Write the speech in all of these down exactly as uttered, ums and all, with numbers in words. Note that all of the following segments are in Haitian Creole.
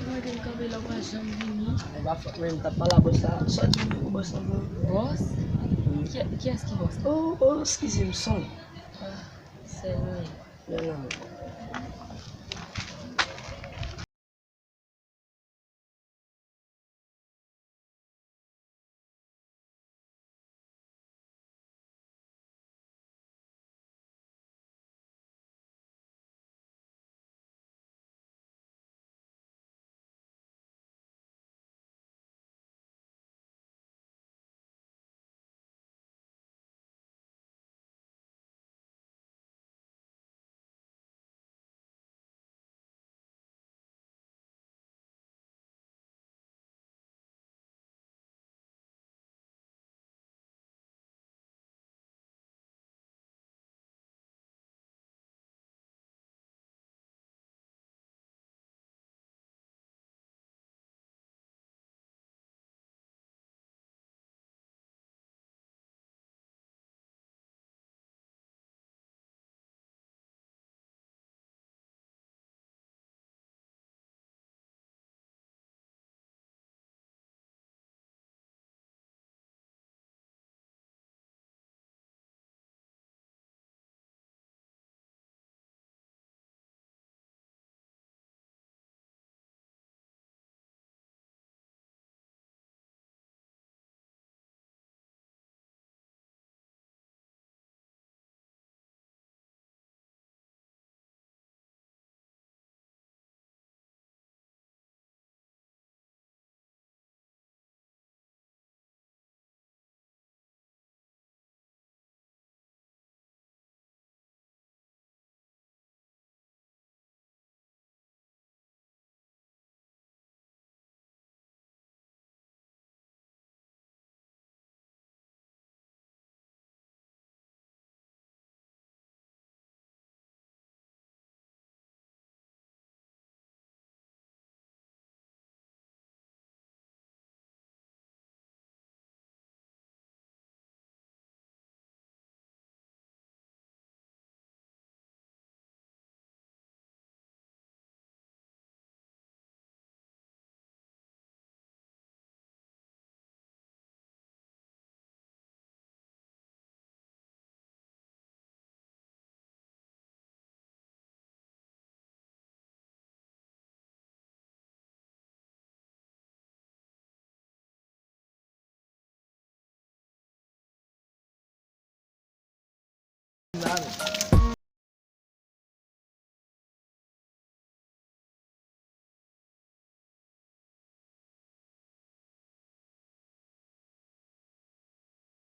Mwen te kanpe la, ou pa janm vini. E pa fòt mwen, m t ap pale a bòs la. Sa di pou bòs la pou. Bòs? Ki, kiyès ki bòs la? Oh, oh, eskize m, Son. Ah, sèl mwen. Non, non.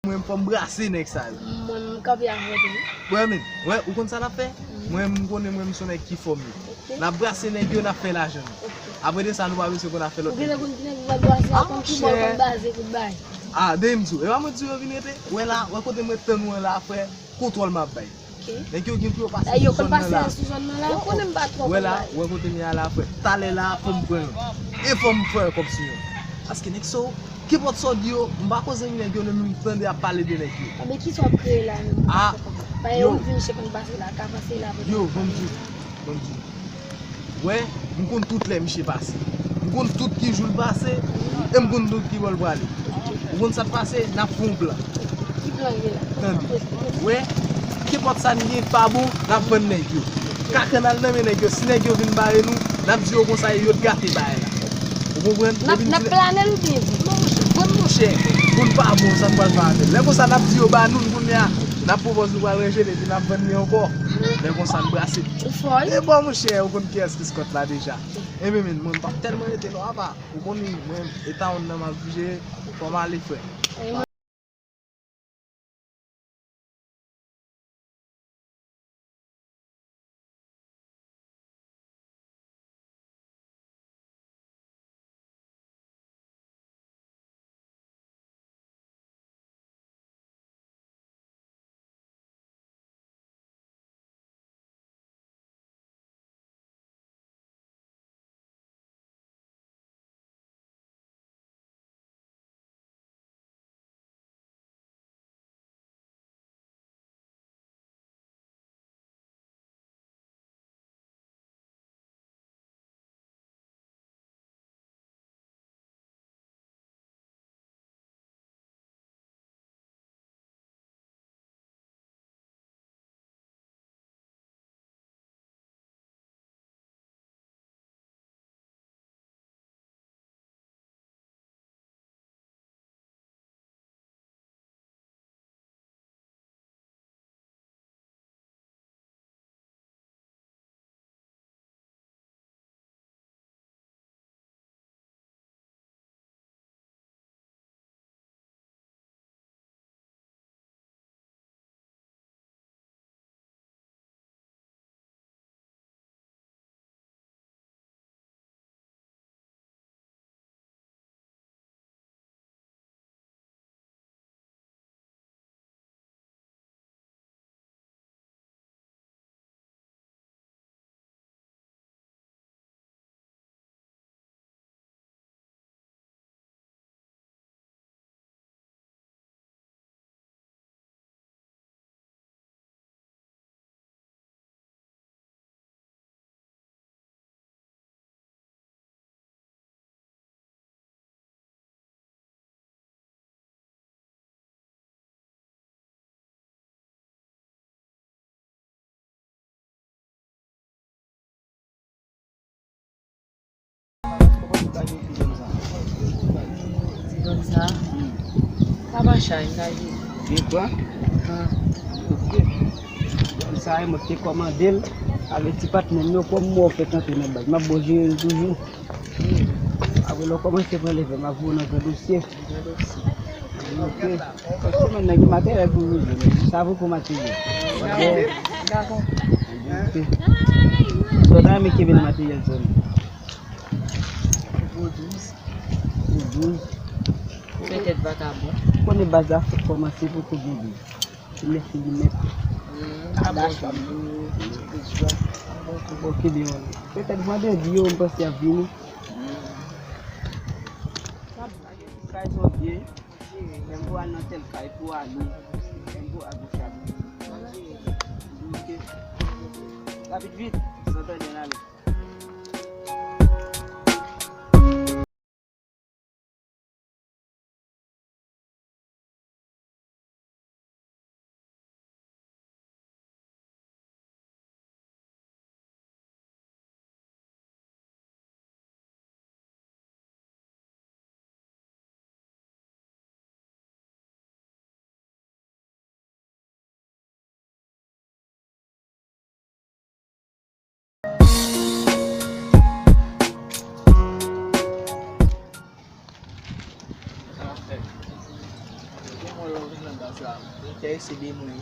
Mwen, fò m brase nèg sa yo. Mwen, m kanpe avè w tou. Mwen menm, wè, ou konn sa n ap fè? Mwen, m konnen mwen, m se yon nèg ki fòme. Ok. N ap brase nèg yo, n ap fè lajan nou. Ok. Apre de sa, nou pa bezwen konn afè lòt nèg yo. Ou genlè konn ki nèg ou pral brase a, ah, konn ki bò ou konn baze pou bay. Ah, de m di w, e pa mwen di w yo vin rete? Wè la, wè kote mwen tann ou an la, frè, kontwòl m ap bay. Ok. Nèg yo gen pou yo pase sou zòn nan la. Yo konn pase sou zòn nan la, yo konnen m pa twò konn bay. Wè la, wè kote m ye a la, frè. Talè la, fò m pran yo. E fò m fè kòb sou yo. Paske nèg sa yo, kenpòt sa w di yo, m pa koze nèg yo, non, men m tande y ap pale de nèg yo. Enben, kisa w ap kreye la menm? Ah, yo. Yo, m di misye konn pase la, ka pase la, yo, ban m di w, ban m di w. Wè, m konn tout lè misye pase. M konn tout ki jou l pase, e m konn tout ki bò l prale. Ou konn sa k pase, n ap fè yon plan. Ki plan w gen la? Tande. Wè, kenpòt sa n gen pa bon, n ap vann nèg yo. Kakan n al nan men nèg yo. Si nèg yo vin bare nou, n ap di yo konsa e yo t gate bagay la. Ou konprann? N ap, n ap plane l oubyen di? Non, monchè, vann monchè. Pou n pa bon, sa n pral fè avè l? Lè konsa, n ap di yo ba nou l kounye a. N ap pwopòze nou pral ranje l epi n ap vann li ankò. Lè konsa, n brase. Ou fò, wi. E bon, monchè, ou konn kiyès ki Scott la deja. Enben, men, mwen, m p ap tèlman rete non, apa. Ou konn, mwen, e tawon nan m ap jere, fò m ale, frè. Sa yo ki zòn sa? Ti zòn sa? Hmm. Kabachay, m ta di. Gen kwa? Ah. Ok. Zòn sa, mwen te kòmande l avèk ti patnè m yo, kòm mwen fèk antre nan baz. M ap bon jere l toujou. Apre lè w kòmanse pran leve, m ap voye w nan gran dosye. Ok. Paske men nèg gen materyèl pou jwe, men sa poko materyèl. Dakò. Ok. So, w ta renmen kenbe nan materyèl sa menm? Gwo douz. Gwo douz. Petèt vakabon. Konnen baz la fèk kòmanse poko gen douz. Ti mèsi li mèt. Hmm, a bon, bon, bon, bon, bon, bon, bon. Petèt vandredi yo, m panse y ap vini. Hmm. Kay zòbye, menm pou al nan tèl kay pou ale, menm pou al pou fè. Ok. Rapid vit, santan byen ale. Sa ap fèt. Gen mwen lè w vin nan baz la, m te ese de mwen.